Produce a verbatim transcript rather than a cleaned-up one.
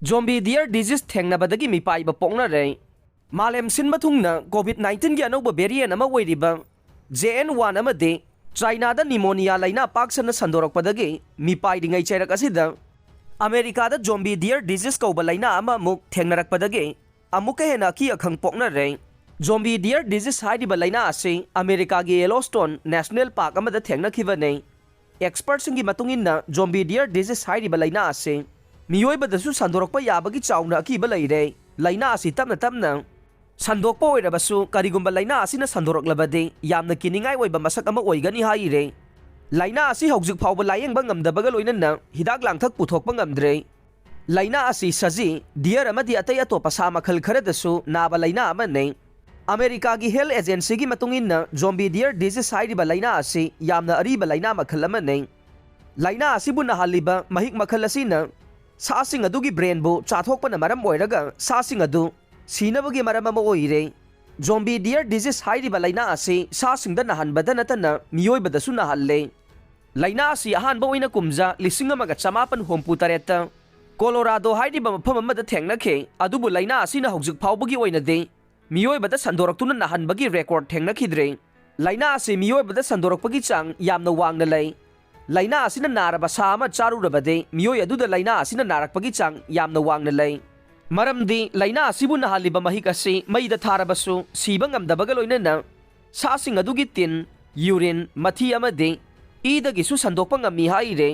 Zombie deer disease ꯊꯦꯡꯅꯕꯗꯒꯤ ꯃꯤꯄꯥꯏꯕ ꯄꯣꯛꯅꯔꯦ꯫ ꯃꯥꯂꯦꯝ ꯁꯤꯟꯕ ꯊꯨꯡꯅ COVID nineteenꯒꯤ ꯑꯅꯧꯕ variant ꯑꯃ ꯑꯣꯏꯔꯤꯕ J N one ꯑꯃꯗꯤ ꯆꯥꯏꯅꯥꯗ pneumonia ꯂꯥꯏꯅꯥ ꯄꯥꯛ ꯁꯟꯅ ꯁꯟꯗꯣꯔꯛꯄꯗꯒꯤ ꯃꯤꯄꯥꯏꯔꯤꯉꯩ ꯆꯩꯔꯛ ꯑꯁꯤꯗ ꯑꯃꯦꯔꯤꯀꯥꯗ Zombie deer disease ꯀꯧꯕ ꯂꯥꯏꯅꯥ ꯑꯃ ꯑꯃꯨꯛ ꯊꯦꯡꯅꯔꯛꯄꯗꯒꯤ ꯑꯃꯨꯛꯀ ꯍꯦꯟꯅ ꯑꯀꯤ ꯑꯈꯪ ꯄꯣꯛꯅꯔꯦ꯫ Zombie deer disease ꯍꯥꯏꯔꯤꯕ ꯂꯥꯏꯅꯥ ꯑꯁꯤ ꯑꯃꯦꯔꯤꯀꯥꯒꯤ Yellowstone National Park ꯑꯃꯗ ꯊꯦꯡꯅꯈꯤꯕꯅꯤ꯫ Expertꯁꯤꯡꯒꯤ ꯃꯇꯨꯡ ꯏꯟꯅ Zombie deer disease ꯍꯥꯏꯔꯤꯕ ꯂꯥꯏꯅꯥ ꯑꯁꯤ ꯃꯤꯑꯣꯏꯕꯗꯁꯨ ꯁꯟꯗꯣꯔꯛꯄ ꯌꯥꯕꯒꯤ ꯆꯥꯎꯅ ꯑꯀꯤꯕ ꯂꯩꯔꯦ꯫ ꯂꯥꯏꯅꯥ ꯑꯁꯤ ꯇꯞꯅ ꯇꯞꯅ ꯁꯟꯗꯣꯛꯄ ꯑꯣꯏꯔꯕꯁꯨ, ꯀꯔꯤꯒꯨꯝꯕ ꯂꯥꯏꯅꯥ ꯑꯁꯤꯅ ꯁꯟꯗꯣꯔꯛꯂꯕꯗꯤ ꯌꯥꯝꯅ ꯀꯤꯅꯤꯡꯉꯥꯏ ꯑꯣꯏꯕ ꯃꯁꯛ ꯑꯃ ꯑꯣꯏꯒꯅꯤ ꯍꯥꯏꯔꯦ꯫ ꯂꯥꯏꯅꯥ ꯑꯁꯤ ꯍꯧꯖꯤꯛ ꯐꯥꯎꯕ ꯂꯥꯌꯦꯡꯕ ꯉꯝꯗꯕꯒ ꯂꯣꯏꯅꯅ ꯍꯤꯗꯥꯛ ꯂꯥꯡꯊꯛ ꯄꯨꯊꯣꯛꯄ ꯉꯝꯗ꯭ꯔꯦ꯫ ꯂꯥꯏꯅꯥ ꯑꯁꯤ ꯁꯖꯤ, deer ꯑꯃꯗꯤ ꯑꯇꯩ ꯑꯇꯣꯞꯄ ꯁꯥ ꯃꯈꯜ ꯈꯔꯗꯁꯨ ꯅꯥꯕ ꯂꯥꯏꯅꯥ ꯑꯃꯅꯤ꯫ ꯑꯃꯦꯔꯤꯀꯥꯒꯤ health agencyꯒꯤ ꯃꯇꯨꯡ ꯏꯟꯅ Zombie deer disease ꯍꯥꯏꯔꯤꯕ ꯂꯥꯏꯅꯥ ꯑꯁꯤ ꯌꯥꯝꯅ ꯑꯔꯤꯕ ꯂꯥꯏꯅꯥ ꯃꯈꯜ ꯑꯃꯅꯤ꯫ ꯂꯥꯏꯅꯥ ꯑꯁꯤꯕꯨ ꯅꯥꯍꯜꯂꯤꯕ ꯃꯍꯤꯛ ꯃꯈꯜ ꯑꯁꯤꯅ ꯁꯥꯁꯤꯡ ꯑꯗꯨꯒꯤ brainꯕꯨ ꯆꯥꯊꯣꯛꯄꯅ ꯃꯔꯝ ꯑꯣꯏꯔꯒ ꯁꯥꯁꯤꯡ ꯑꯗꯨ ꯁꯤꯅꯕꯒꯤ ꯃꯔꯝ ꯑꯃ ꯑꯣꯏꯔꯦ꯫ Zombie deer disease ꯍꯥꯏꯔꯤꯕ ꯂꯥꯏꯅꯥ ꯑꯁꯤ ꯁꯥꯁꯤꯡꯗ ꯅꯥꯍꯟꯕꯗ ꯅꯠꯇꯅ ꯃꯤꯑꯣꯏꯕꯗꯁꯨ ꯅꯥꯍꯜꯂꯦ꯫ ꯂꯥꯏꯅꯥ ꯑꯁꯤ ꯑꯍꯥꯟꯕ ꯑꯣꯏꯅ ꯀꯨꯝꯖꯥ ꯂꯤꯁꯤꯡ ꯑꯃꯒ ꯆꯃꯥꯄꯟ ꯍꯨꯝꯐꯨ ꯇꯔꯦꯠꯇ Colorado ꯍꯥꯏꯔꯤꯕ ꯃꯐꯝ ꯑꯃꯗ ꯊꯦꯡꯅꯈꯤ, ꯑꯗꯨꯕꯨ ꯂꯥꯏꯅꯥ ꯑꯁꯤꯅ ꯍꯧꯖꯤꯛ ꯐꯥꯎꯕꯒꯤ ꯑꯣꯏꯅꯗꯤ ꯃꯤꯑꯣꯏꯕꯗ ꯁꯟꯗꯣꯔꯛꯇꯨꯅ ꯅꯥꯍꯟꯕꯒꯤ record ꯊꯦꯡꯅꯈꯤꯗ꯭ꯔꯤ꯫ ꯂꯥꯏꯅꯥ ꯑꯁꯤ ꯃꯤꯑꯣꯏꯕꯗ ꯁꯟꯗꯣꯔꯛꯄꯒꯤ ꯆꯥꯡ ꯌꯥꯝꯅ ꯋꯥꯡꯅ ꯂꯩ꯫ ꯂꯥꯏꯅꯥ ꯑꯁꯤꯅ ꯅꯥꯔꯕ ꯁꯥ ꯑꯃ ꯆꯥꯔꯨꯔꯕꯗꯤ ꯃꯤꯑꯣꯏ ꯑꯗꯨꯗ ꯂꯥꯏꯅꯥ ꯑꯁꯤꯅ ꯅꯥꯔꯛꯄꯒꯤ ꯆꯥꯡ ꯌꯥꯝꯅ ꯋꯥꯡꯅ ꯂꯩ꯫ ꯃꯔꯝꯗꯤ ꯂꯥꯏꯅꯥ ꯑꯁꯤꯕꯨ ꯅꯥꯍꯜꯂꯤꯕ ꯃꯍꯤꯛ ꯑꯁꯤ ꯃꯩꯗ ꯊꯥꯔꯕꯁꯨ ꯁꯤꯕ ꯉꯝꯗꯕꯒ ꯂꯣꯏꯅꯅ ꯁꯥꯁꯤꯡ ꯑꯗꯨꯒꯤ ꯇꯤꯟ, urine, ꯃꯊꯤ ꯑꯃꯗꯤ ꯏꯗꯒꯤꯁꯨ ꯁꯟꯗꯣꯛꯄ ꯉꯝꯃꯤ ꯍꯥꯏꯔꯦ꯫